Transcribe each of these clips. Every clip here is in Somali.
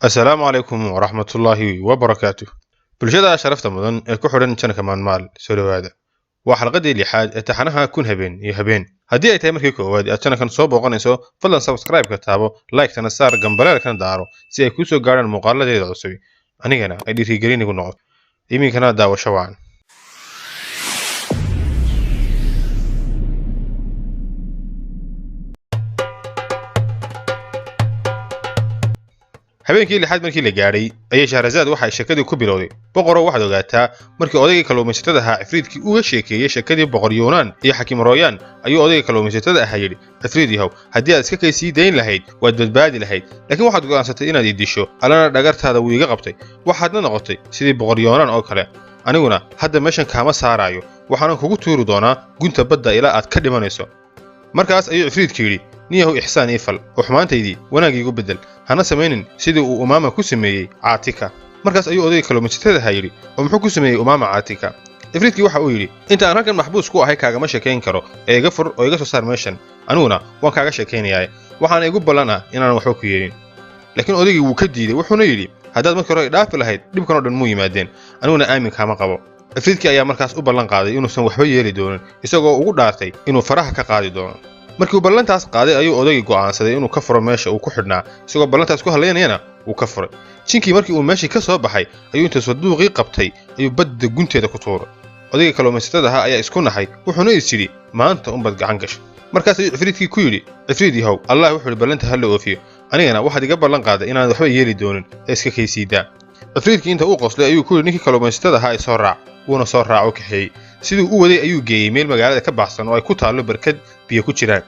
Assalaamu calaykum waraxmatullaahi wabarakaatuh. Bulshada sharafta mudan ee ku xidhan channelka Maanmaal, soo dhowaada. Waa xalqadii lixaad ee taxanaha Kun Habeen iyo Habeen. Haddii ay tahay markii koowaad aad channelkan soo booqanayso, fadlan subscribe-ka taabo, like-tana saar, gambaleelkana daaro si ay kuu soo gaadhaan muuqaaladeeda cusub, anigana ay dhiirigelin igu noqoto. Iminkana daawasho wacan. Habeenkii lixaad markii la gaadhay ayay Shahrazaad waxay sheekadii ku bilowday: "Boqorow, waxaad ogaataa, markii odaygii kalluumaysatada ahaa Cifriidkii uga sheekeeyey sheekadii Boqor Yuunaan iyo Xakiim Rooyaan, ayuu odaygii kalluumaysatada ahaa yidhi: 'Cifriid yahow, haddii aad iska kay sii dayn lahayd waad badbaadi lahayd, laakiin waxaad go'aansatay inaad i disho. Allana dhagartaada wuu iga qabtay, waxaadna noqotay sidii Boqor Yuunaan oo kale. Aniguna hadda meeshan kaama saaraayo, waxaanan kugu tuuri doonaa gunta badda ilaa aad ka dhimanayso.' Markaas ayuu Cifriidku yidhi: 'Niyahow, ixsaan ii fal oo xumaantaydii wanaag iigu beddel, hana samaynin sidii uu Umaama ku sameeyey Caatika.' Markaas ayuu odayga kalluumaysatada ahaa yidhi: 'Oo muxuu ku sameeyey Umaama Caatika?' Cifriidkii waxa uu yidhi: 'Inta aan halkan maxbuus ku ahay kaagama sheekayn karo, ee iga fur oo iga soo saar meeshan, aniguna waan kaaga sheekaynayaa, waxaana igu ballan ah inaanan waxba ku yeelin.' Laakiin odaygii wuu ka diiday, wuxuuna yidhi: 'Haddaad markii hore idhaafi lahayd, dhibkan oo dhan muu yimaadeen, aniguna aamin kaama qabo.' Cifriidkii ayaa markaas u ballan qaaday inuusan waxba yeeli doonin, isagoo ugu dhaartay inuu faraha ka qaadi doono. Markii uu ballantaas qaaday ayuu odaygii go'aansaday inuu ka furo meesha uu ku xidhnaa. Isagoo ballantaas ku hadlaynayana wuu ka furay. Jinkii markii uu meeshii ka soo baxay ayuu inta sanduuqii qabtay ayuu badda gunteeda ku tuuray. Odaygii kalluumaysatada ahaa ayaa isku naxay, wuxuuna is yidhi: 'Maanta unbaad gacan gashay.' Markaas ayuu Cifriidkii ku yidhi: 'Cifriid yahow, Allah wuxuu yidhi ballanta ha la oofiyo, anigana waxaad iga ballan qaaday inaanad waxba yeeli doonin, ee iska kaysiidaa.' Cifriidkii inta uu qoslay ayuu ku yidhi ninkii kalluumaysatada ahaa: 'Soo raac.' Wuuna soo raaco kaxeeyey. Siduu u waday ayuu geeyey meel magaalada ka baxsan oo ay ku taallo barkad biyo ku jiraan,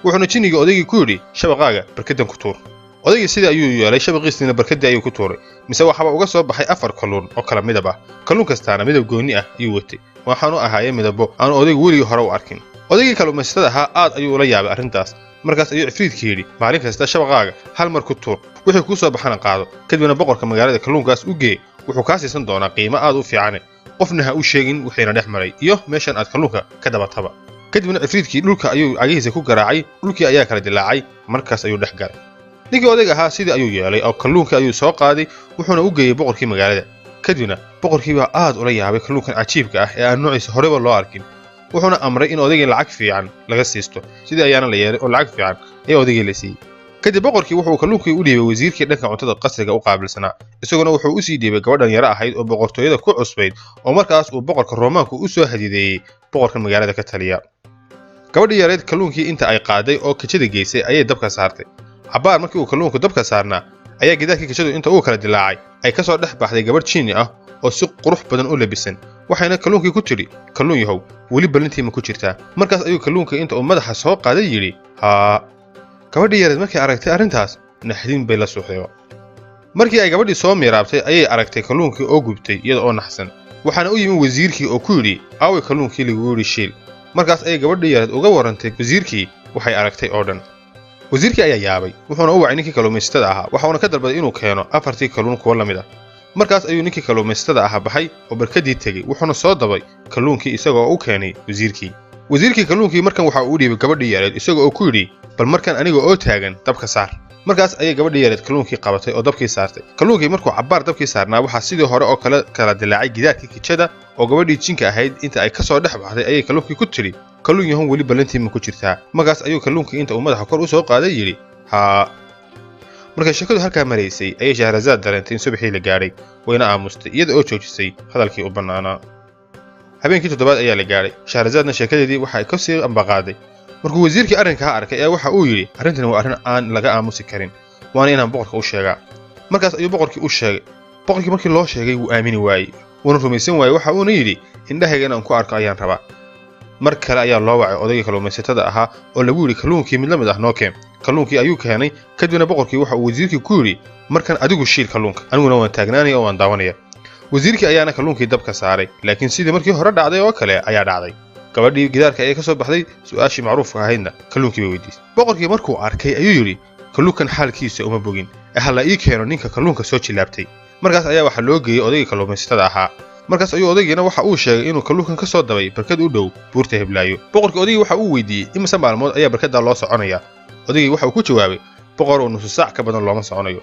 wuxuuna jinnigii odaygii ku yidhi: 'Shabaqaaga barkaddan ku tuur.' Odaygii sidii ayuu yeelay, shabaqiisniina barkaddii ayuu ku tuuray. Mise waxaaba uga soo baxay 4 kalluun oo kala midab ah. Kalluun kastaana midab goonni ah ayuu watay, waxaanu ahaayeen midabo aanu odaygu weligii hore u arkin. Odaygii kalluumaysatada ahaa aad ayuu ula yaabay arrintaas. Markaas ayuu Cifriidkii yidhi: 'Maalin kasta shabaqaaga hal mar ku tuur, wixii kuu soo baxana qaado, kadibna boqorka magaalada kalluunkaas u gee, wuxuu kaa siisan doonaa qiimo aad u fiicane. Qofna ha u sheegin wixiina dhex maray iyo meeshan aad kalluunka ka dabataba.' Kadibna Cifriidkii dhulka ayuu cagihiisa ku garaacay, dhulkii ayaa kala dilaacay, markaas ayuu dhex galay. Ninkii odayga ahaa sidii ayuu yeelay oo kalluunkii ayuu soo qaaday, wuxuuna u geeyey boqorkii magaalada. Kadibna boqorkii baa aad ula yaabay kalluunkan cajiibka ah ee aan noociisa horeba loo arkin, wuxuuna amray in odaygii lacag fiican laga siisto. Sidii ayaana la yeelay oo lacag fiican ayaa odaygii la siiyey. Kadib boqorkii wuxuu kalluunkii u dhiibay wasiirkii dhanka cuntada qasriga u qaabilsanaa, isaguna wuxuu u sii dhiibay gabadhan yaro ahayd oo boqortooyada ku cusbayd, oo markaas uu boqorka Roomaanku u soo hadideeyey boqorka magaalada ka taliya. Gabadhii yareyd kalluunkii inta ay qaaday oo kajada geysay ayay dabka saartay. Cabbaar markii uu kalluunku dabka saarnaa ayaa gidaarkii kajadu inta uu kala dilaacay ay ka soo dhex baxday gabadh jiini ah oo si qurux badan u labisan, waxayna kalluunkii ku tidhi: 'Kalluun yahow, weli ballantii ma ku jirtaa?' Markaas ayuu kalluunkii inta uu madaxa soo qaaday yidhi: 'Haa.' Gabadhii yareed markay aragtay arrintaas naxdin bay la suuxdayba. Markii ay gabadhii soo miiraabtay ayay aragtay kalluunkii oo gubtay iyada oo naxsan. Waxaana u yimi wasiirkii oo ku yidhi: 'Aaway kalluunkii lagu yidhi shiil?' Markaas ayay gabadhii yareed uga warrantay wasiirkii waxay aragtay oo dhan. Wasiirkii ayaa yaabay, wuxuuna u wacay ninkii kalluumaysatada ahaa, waxauna ka dalbaday inuu keeno 4tii kalluun kuwo la mid ah. Markaas ayuu ninkii kalluumaysatada ahaa baxay oo barkadii tegey, wuxuuna soo dabay kalluunkii isagoo u keenay wasiirkii. Wasiirkii kalluunkii markan waxa uu u dhiibay gabadhii yareed, isagoo oo ku yidhi: 'Bal markan aniga oo taagan dabka saar.' Markaas ayay gabadhii yareed kalluunkii qabatay oo dabkii saartay. Kalluunkii markuu cabbaar dabkii saarnaa waxaa sidii hore oo kale kala dilaacay gidaarkii kijada, oo gabadhii jinka ahayd inta ay ka soo dhex baxday ayay kalluunkii ku tidhi: 'Kalluun yahon, weli ballantii ma ku jirtaa?' Markaas ayuu kalluunkii inta uu madaxa kor u soo qaaday yidhi: 'Haa.' Markay sheekadu halkaa maraysay ayay Shahrazaad dareentay in subaxii la gaadhay, wayna aamustay iyada oo joojisay hadalkii u bannaanaa. Habeenkii toddobaad ayaa la gaadhay. Shahrazaadna sheekadeedii waxa ay ka sii ambaqaaday. Markuu wasiirkii arrinkaa arkay ayaa waxa uu yidhi: 'Arrintani waa arrin aan laga aamusi karin, waana inaan boqorka u sheegaa.' Markaas ayuu boqorkii u sheegay. Boqorkii markii loo sheegay wuu aamini waayey, wuuna rumaysan waayey, waxa uuna yidhi: 'Indhahayga inaan ku arko ayaan rabaa.' Mar kale ayaa loo wacay odaygii kalluumaysatada ahaa oo lagu yidhi: 'Kalluunkii mid la mid ah noo keen.' Kalluunkii ayuu keenay. Kadibna boqorkii waxa uu wasiirkii ku yidhi: 'Markan adigu shiil kalluunka, aniguna waan taagnaanaya oo waan daawanaya.' Wasiirkii ayaana kalluunkii dabka saaray, laakiin sidii markii hore dhacday oo kale ayaa dhacday. Gabadhii gidaarka ayay ka soo baxday, su'aashii macruufka ahaydna kalluunkii bay weydiisay. Boqorkii markuu arkay ayuu yidhi: 'Kalluunkan xaalkiisa uma bogin, ee ha la ii keeno ninka kalluunka soo jilaabtay.' Markaas ayaa waxaa loo geeyey odaygii kalluumaysatada ahaa. Markaas ayuu odaygiina waxa uu sheegay inuu kalluunkan ka soo dabay barkad u dhow buurta Heblaayo. Boqorkii odaygii waxa uu weydiiyey imise maalmood ayaa barkaddaa loo soconayaa. Odaygii waxa uu ku jawaabay: 'Boqor, oo nusu saac ka badan looma soconayo.'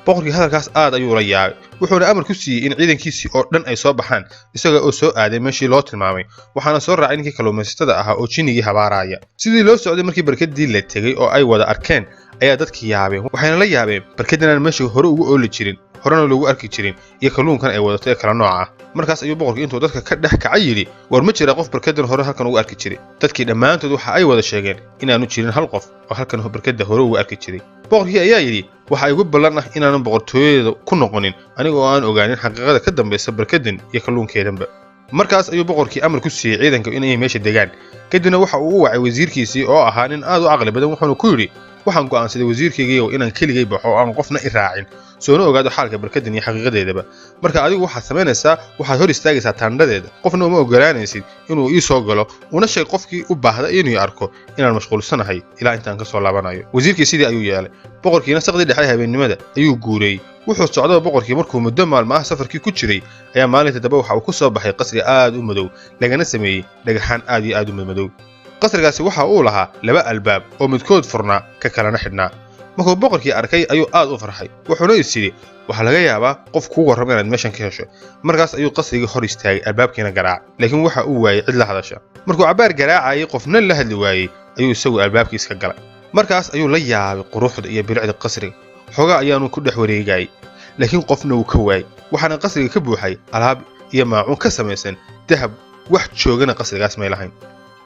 Boqorkii hadalkaas aad ayuu la yaabay, wuxuuna amar ku siiyey in ciidankiisii oo dhan ay soo baxaan, isaga oo soo aaday meeshii loo tilmaamay. Waxaana soo raacay ninkii kalluumaysatada ahaa oo jinnigii habaaraya. Sidii loo socday markii barkadii la tegey oo ay wada arkeen ayaa dadkii yaabeen, waxayna la yaabeen barkadan aan meesha hore ugu ooli jirin, horena loogu arki jirin, iyo kalluunkan ay wadato ee kala nooca ah. Markaas ayuu boqorkii intuu dadka ka dhex kacay yidhi, war ma jira qof barkadan hore halkan ugu arki jiray? Dadkii dhammaantood waxa ay wada sheegeen inaanu jirin hal qof oo halkan barkadda hore ugu arki jiray. Boqorkii ayaa yidhi, waxa igu ballan ah inaanan boqortooyada ku noqonin aniga oo aan ogaanin xaqiiqada ka dambaysa barkadan iyo kalluunkeedanba. Markaas ayuu boqorkii amar ku siiyey ciidanka inay meesha degaan. Kadibna waxa uu u wacay wasiirkiisii oo ahaa nin aad u caqli badan, wuxuuna ku yidhi, waxaan go'aansaday wasiirkaygiiyow inaan keligay baxo oo aan qofna i raacin, soona ogaado xaalka barkadan iyo xaqiiqadeedaba. Marka adigu waxaad samaynaysaa, waxaad hor istaagaysaa taandhadeeda, qofna uma ogolaanaysid inuu ii soo galo, una sheeg qofkii u baahda inuu arko inaan mashquulsanahay ilaa intaan ka soo laabanayo. Wasiirkii sidii ayuu yeelay. Boqorkiina saqdii dhexe habeennimada ayuu guureeyey. Wuxuu socdaba boqorkii markuu muddo maalmo ah safarkii ku jiray ayaa maalinta dambe waxa uu ku soo baxay qasri aad u madow, lagana sameeyey dhagaxaan aad iyo aad u madmadow. Qasrigaasi waxa uu lahaa laba albaab oo midkood furnaa ka kalena xidhnaa. Markuu boqorkii arkay ayuu aad u farxay, wuxuuna is yidhi, waxaa laga yaabaa qof kuu warrama inaad meeshan ka hesho. Markaas ayuu qasrigii hor istaagay, albaabkiina garaacay, laakiin waxa uu waayey cid la hadasha. Markuu cabbaar garaacayay qofna la hadli waayey ayuu isagu albaabkii iska galay. Markaas ayuu la yaabay quruxda iyo bilicda qasriga. Xoogaa ayaanu ku dhex wareegayay, laakiin qofna wuu ka waayey. Waxaana qasriga ka buuxay alaab iyo maacuun ka samaysan dahab, wax joogana qasrigaas may lahayn.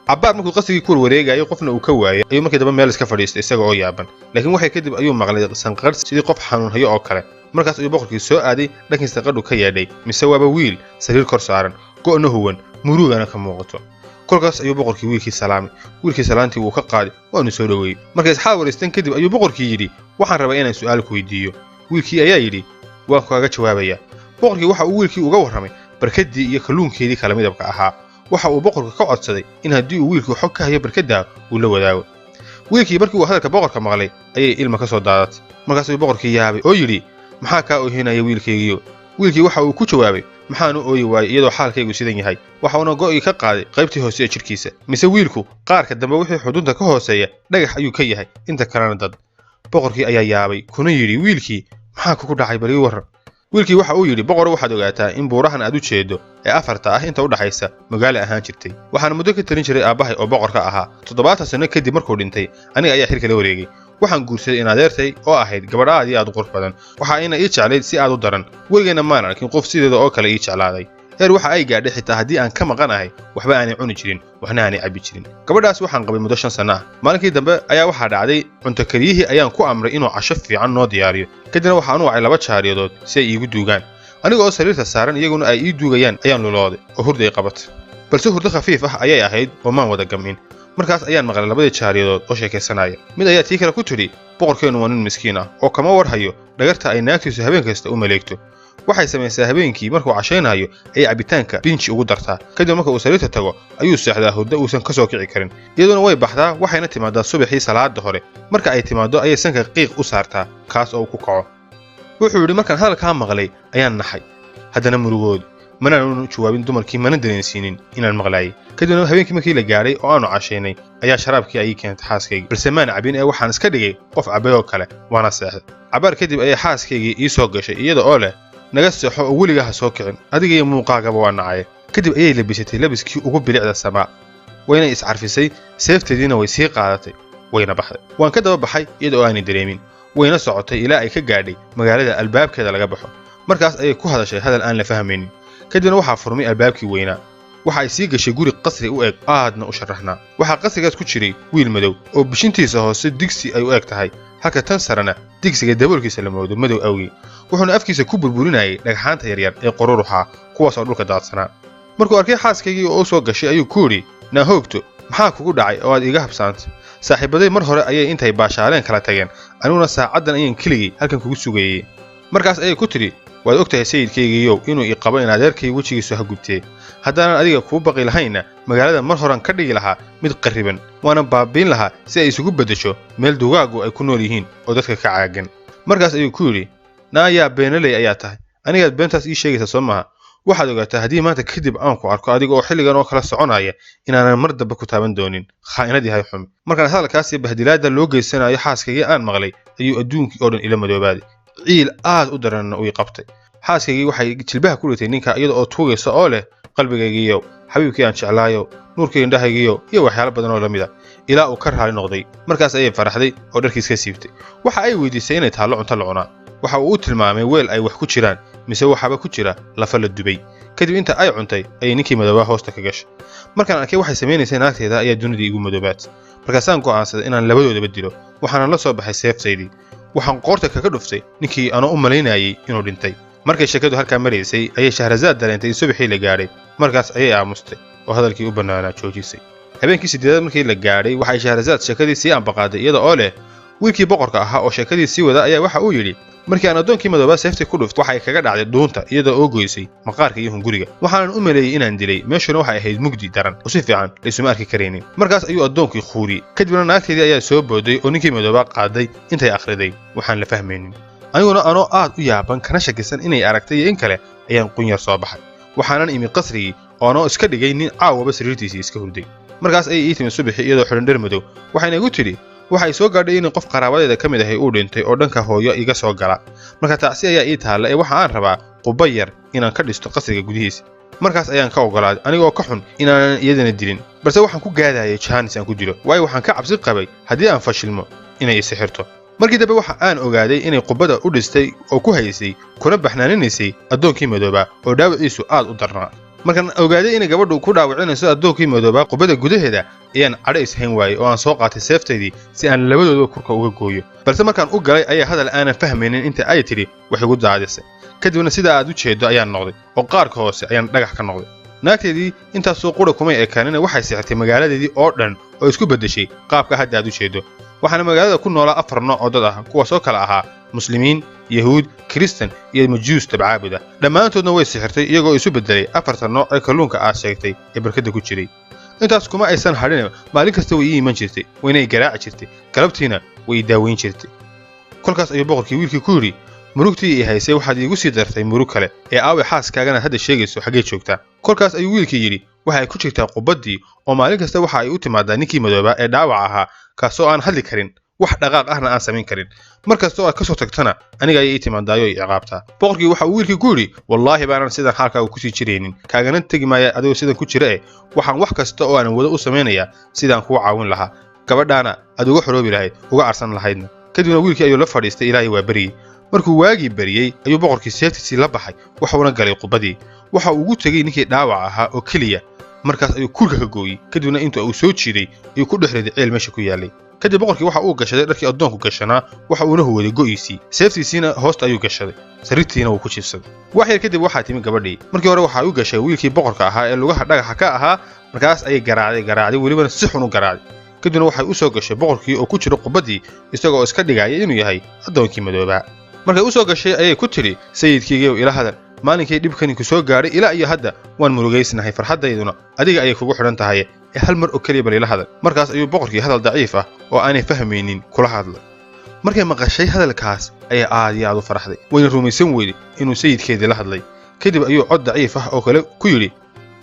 Cabbaar markuu qasrigii ku warwareegayay qofna uu ka waayay ayuu markii dambe meel iska fadhiistay isaga oo yaaban. Laakiin waxay kadib ayuu maqlay sanqadh sidii qof xanuun hayo oo kale. Markaas ayuu boqorkii soo aaday dhankii sanqadhu ka yeedhay, mise waaba wiil sariir kor saaran, go'na huwan, murugana ka muuqato. Kolkaas ayuu boqorkii wiilkii salaamay. Wiilkii salaantii wuu ka qaaday, waanu soo dhoweeyey. Markay isxaal wareysteen kadib ayuu boqorkii yidhi, waxaan rabaa inaan su'aal ku weydiiyo. Wiilkii ayaa yidhi, waan kaaga jawaabayaa. Boqorkii waxa uu wiilkii uga warramay barkaddii iyo kalluunkeedii kala midabka ahaa. Waxa uu boqorka ka codsaday in haddii uu wiilku xog ka hayo barkadda uu la wadaago. Wiilkii markii uu hadalka boqorka maqlay ayay ilma ka soo daadatay. Markaas ayuu boqorkii yaabay oo yidhi, maxaa kaa oohinaya wiilkaygiiyo? Wiilkii waxa uu ku jawaabay, maxaan u ooyi waayey iyadoo xaalkaygu sidan yahay? Waxa uuna go'ii ka qaaday qaybtii hoose ee jidhkiisa. Mise wiilku qaarka dambe wixii xudunta ka hooseeya dhagax ayuu ka yahay, inta kalena dad. Boqorkii ayaa yaabay kuna yidhi, wiilkii maxaa kugu dhacay, bal ii warran. Wiilkii waxa uu yidhi, boqor waxaad ogaataa in buurahan aad u jeedo ee afarta ah inta u dhaxaysa magaalo ahaan jirtay. Waxaana muddo ka talin jiray aabbahay oo boqorka ahaa. 70 sano kadib markuu dhintay aniga ayaa xilka la wareegay. Waxaan guursaday in adeertay oo ahayd gabadh aad iyo aad u qurux badan. Waxa ayna ii jeclayd si aad u daran. Weligayna maan arkin qof sideeda oo kale ii jeclaaday. Heer waxa ay gaadhay xitaa haddii aan ka maqanahay waxba aanay cuni jirin, waxna aanay cabbi jirin. Gabadhaas waxaan qabay muddo 5 sano ah. Maalinkii dambe ayaa waxaa dhacday cunto kariyihii ayaan ku amray inuu casho fiican noo diyaariyo. Kadibna waxaan u wacay 2 jaariyadood si ay iigu duugaan. Aniga oo sariirta saaran iyaguna ay ii duugayaan ayaan lulooday oo hurday qabatay. Balse hurdo khafiif ah ayay ahayd oo maan wada gamin. Markaas ayaan maqlay labadii jaariyadood oo sheekaysanaya. Mid ayaa tii kale ku tidhi, boqorkeennu waa nin miskiin ah oo kama war hayo dhagarta ay naagtiisu habeen kasta u maleegto. Waxay samaysaa habeenkii markuu cashaynayo ayay cabitaanka binji ugu dartaa. Kadib marka uu sariirta tago ayuu seexdaa hurdo uusan ka soo kici karin. Iyaduna way baxdaa, waxayna timaadaa subaxii salaada hore. Marka ay timaado ayay sanka qiiq u saartaa kaas oo uu ku kaco. Wuxuu yidhi, markaan hadalkaa maqlay ayaan naxay, haddana murugood manaanu jawaabin dumarkii, mana dareensiinin inaan maqlaayay. Kadibna habeenkii markii la gaadhay oo aanu cashaynay ayaa sharaabkii ay ii keentay xaaskaygii, balse maan cabin ee waxaan iska dhigay qof cabay oo kale, waana seexday. Cabbaar kadib ayay xaaskaygii ii soo gashay iyada oo leh, naga seexo oo weligaa ha soo kicin, adiga iyo muuqaagaba waa nacay. Kadib ayay labisatay labiskii ugu bilicda samaa, wayna iscarfisay, seefteediina way sii qaadatay, wayna baxday. Waan ka daba baxay iyada oo aanay dareemin, wayna socotay ilaa ay ka gaadhay magaalada albaabkeeda laga baxo. Markaas ayay ku hadashay hadal aan la fahmaynin. Kadibna waxaa furmay albaabkii weynaa. Waxa ay sii gashay guri qasri u eg aadna u sharaxnaa. Waxaa qasrigaas ku jiray wiil madow oo bishintiisa hoose digsi ay u eg tahay, halka tan sarena digsiga daboolkiisa la moodo madow awgii. Wuxuuna afkiisa ku burburinayay dhagxaanta yaryar ee qururuxa, kuwaas oo dhulka daadsanaa. Markuu arkay xaaskaygii oo u soo gashay ayuu ku yidhi, naa hoogto, maxaa kugu dhacay oo aad iiga habsaantay? Saaxiibaday mar hore ayay intay baashaaleen kala tageen, aniguna saacaddan ayaan keligay halkan kugu sugayay. Markaas ayay ku tidhi, waad ogtahay sayidkaygiiyow inuu ii qabo in adeerkay wejigiisu ha gubtee. Haddaanan adiga kuu baqi lahaynna magaalada mar horan ka dhigi lahaa mid qarriban, waana baabiin lahaa si ay isugu beddesho meel dugaaggu ay ku nool yihiin oo dadka ka caagan. Markaas ayuu ku yidhi, naayaa beenaley ayaa tahay, anigaad beentaas ii sheegaysaa soo maaha? Waxaad ogaataa haddii maanta kadib aan ku arko adiga oo xilligan oo kala soconaya inaanan mar dambe ku taaban doonin, khaa'inad yahay xumi. Markaan hadalkaas iyo bahdilaadda loo geysanayo xaaskaygii aan maqlay ayuu adduunkii oo dhan ila madoobaaday. Ciil aad u daranna uu i qabtay. Xaaskaygii waxay jilbaha ku dhigtay ninka iyada oo tuugaysa oo leh, qalbigaygiiyow, xabiibkii aan jeclaayow, nuurkii indhahaygiiyow, iyo waxyaalo badan oo la mid a, ilaa uu ka raali noqday. Markaas ayay faraxday oo dharkiis ka siibtay. Waxa ay weydiisay inay taallo cunto la cunaa. Waxa uu u tilmaamay weel ay wax ku jiraan, mise waxaaba ku jira lafa la dubay. Kadib inta ay cuntay ayay ninkii madoobaa hoosta ka gashay. Markaan arkay waxay samaynaysa naagteeda ayaa dunidii igu madoobaat. Markaasaan go'aansaday inaan labadoodaba dilo. Waxaana la soo baxay seeftaydii. Waxaan qoorta kaga dhuftay ninkii anoo u malaynayay inuu dhintay. Markay sheekadu halkaa maraysay ayay Shahrazaad dareentay in subaxii la gaadhay. Markaas ayay aamustay oo hadalkii u bannaanaa joojisay. Habeenkii 8aad markii la gaadhay waxay Shahrazaad sheekadii sii ambaqaaday iyada oo leh, wiilkii boqorka ahaa oo sheekadii sii wada ayaa waxa uu yidhi, markii aan addoonkii madoobaa seeftii ku dhuftay waxay kaga dhacday dhuunta iyada oo goysay maqaarka iyo hunguriga. Waxaanan u maleeyey inaan dilay, meeshuna waxay ahayd mugdi daran oo si fiican laysuma arki karaynin. Markaas ayuu addoonkii khuuriyey. Kadibna naagteedii ayaa soo booday oo ninkii madoobaa qaaday intay akhriday waxaan la fahmaynin. Aniguna anoo aad u yaaban kana shakisan inay aragtay iyo in kale ayaan qunyar soo baxay. Waxaanan imi qasrigii oo anoo iska dhigay nin caawaba sariirtiisii iska hurday. Markaas ayay ii timi subaxii iyadoo xidhan dhar madow. Waxayna igu tidhi, waxay soo gaadhay in qof qaraabadeeda ka mid ahay uu dhintay oo dhanka hooyo iga soo gala. Marka tacsi ayaa ii taalla ee waxa aan rabaa qubba yar inaan ka dhisto qasriga gudihiisa. Markaas ayaan ka ogolaaday anigoo ka xun inaanan iyadana dilin, balse waxaan ku gaadayay jaanis aan ku dilo, waayo waxaan ka cabsi qabay haddii aan fashilmo inay isixirto. Markii dambe waxa aan ogaaday inay qubbada u dhistay oo ku haysay kuna baxnaaninaysay addoonkii madoobaa oo dhaawiciisu aad u darnaa. Markaan ogaaday inay gabadhu ku dhaawacinayso addoonkii madoobaa qubbada gudaheeda ayaan cadho ishayn waayey oo aan soo qaatay seeftaydii si aan labadoodaba kurka uga gooyo. Balse markaan u galay ayaa hadal aanan fahmaynin inta ay tidhi wax igu daadisay. Kadibna sida aad u jeedo ayaan noqday oo qaarka hoose ayaan dhagax ka noqday. Naagteedii intaasoo qura kumay ekaanina waxay sixirtay magaaladeedii oo dhan oo isku beddeshay qaabka hadda aad u jeedo. Waxaana magaalada ku noolaa 4 nooc oo dad ah, kuwaasoo kala ahaa muslimiin, yahuud, kiristan iyo majuus dabcaabuda. Dhammaantoodna way sixirtay iyagoo isu beddelay 4ta nooc ee kalluunka aad sheegtay ee barkadda ku jiray. Intaas kuma aysan hadhin, maalin kasta way ii iman jirtay, wayna i garaaci jirtay, galabtiina way i daaweyn jirtay. Kolkaas ayuu boqorkii wiilkii ku yidhi, murugtii i haysay waxaad iigu sii dartay murug kale ee aaway xaaskaagana hadda sheegayso xaggee joogtaa. Kolkaas ayuu wiilkii yidhi, waxa ay ku jirtaa qubaddii oo maalin kasta waxa ay u timaadaa ninkii madoobaa ee dhaawac ahaa, kaasoo aan hadli karin, wax dhaqaaq ahna aan samayn karin. Mar kasta oo aad ka soo tagtana aniga ayay ii timaadaayo i ciqaabtaa. Boqorkii waxa uu wiilkii ku yidhi, wallaahi baanan sidan xaalkaaga kusii jiraynin, kaagana tegi maaya adigoo sidan ku jira waxaan wax kasta oo aanan wada u samaynayaa sidaan kuu caawin lahaa, gabadhaana aad uga xoroobi lahayd, uga arsan lahaydna. Kadibna wiilkii ayuu la fadhiistay ilaa waa beriyey. Markuu waagii beriyey ayuu boqorkii seeftiisii la baxay, waxuuna galay qubbadii. Waxa uu ugu tegey ninkii dhaawac ahaa oo keliya. Markaas ayuu kurka ka gooyey. Kadibna inta uu soo jiiday ayuu ku dhex riday ceel meesha ku yaallay. Kadib boqorkii waxa uu gashaday dharkii addoonku gashanaa, waxa uuna huwaday go'iisii, seeftiisiina hoosta ayuu gashaday, sariirtiina wuu ku jiifsaday. Wax yar kadib waxaa timi gabadhii. Markii hore waxa u gashay wiilkii boqorka ahaa ee lugaha dhagaxa ka ahaa. Markaas ayay garaacday, welibana si xun u garaacday. Kadibna waxay u soo gashay boqorkii oo ku jira qubaddii isagoo iska dhigaya inuu yahay addoonkii madoobaa. Markay u soo gashay ayay ku tidhi, sayidkaygiiyow ila hadal, maalinkii dhibkani ku soo gaadhay ilaa iyo hadda waan murugaysnahay, farxaddayduna adiga ayay kugu xidhan tahay ee hal mar oo keliya bal ila hadal. Markaas ayuu boqorkii hadal daciif ah oo aanay fahmaynin kula hadlay. Markay maqashay hadalkaas ayay aad iyo aad u faraxday, wayna rumaysan weyday inuu sayidkeedii la hadlay. Kadib ayuu cod daciif ah oo kale ku yidhi,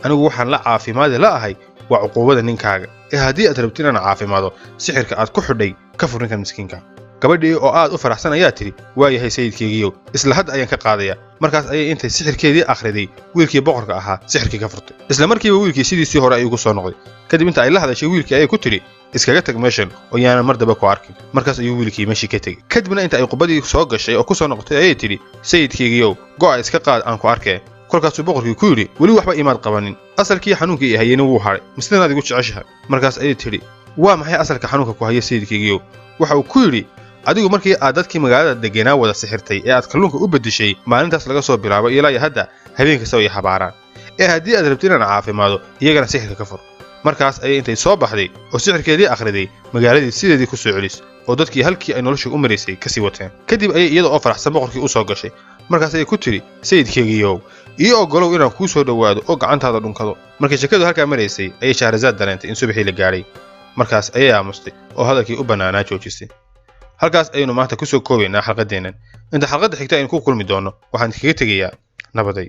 anigu waxaan la caafimaadi la ahay waa cuquubada ninkaaga, ee haddii aad rabto inaan caafimaado sixirka aad ku xidhay ka fur ninkan miskiinka. Gabadhii oo aad u faraxsan ayaa tidhi, waa yahay sayidkaygiiyow, isla hadda ayaan ka qaadaya. Markaas ayay intay sixirkeedii akhriday wiilkii boqorka ahaa sixirkii ka furtay. Isla markiiba wiilkii sidiisii hore ayuu ku soo noqday. Kadib inta ay la hadashay wiilkii ayay ku tidhi, iskaga tag meeshan oo yaanan mar daba ku arkin. Markaas ayuu wiilkii meeshii ka tegey. Kadibna inta ay qubbadii soo gashay oo ku soo noqotay ayay tidhi, sayidkaygiiyow, go'a iska qaad aan ku arkee. Kolkaasuu boqorkii ku yidhi, weli waxba imaad qabanin, asalkii xanuunkii i hayeyna wuu hadhay, mislenaad igu jeceshahay. Markaas ayay tidhi, waa maxay asalka xanuunka ku haya sayidkaygiiyow? Waxa uu ku yidhi, adigu markii aad dadkii magaalada degenaa wada sixirtay ee aad kalluunka u beddeshay, maalintaas laga soo bilaabo ilaa iyo hadda habeen kasta way habaaraan, ee haddii aad rabto inaan caafimaado iyagana sixirka ka fur. Markaas ayay intay soo baxday oo sixirkeedii akhriday magaaladii sideedii ku soo celis oo dadkii halkii ay nolosha u maraysay ka sii wateen. Kadib ayay iyada oo faraxsan boqorkii u soo gashay. Markaas ayay ku tidhi, sayidkaygiiyow, ii oggolow inaan kuu soo dhowaado oo gacantaada dhunkado. Markay sheekadu halkaa maraysay ayay Shahrazaad dareentay in subaxii la gaadhay. Markaas ayay aamustay oo hadalkii u bannaanaa joojisay. Halkaas ayaynu maanta ku soo koobaynaa xalqaddeennan. Inta xalqadda xigta aynu ku kulmi doonno waxaan kaga tegayaa nabaday.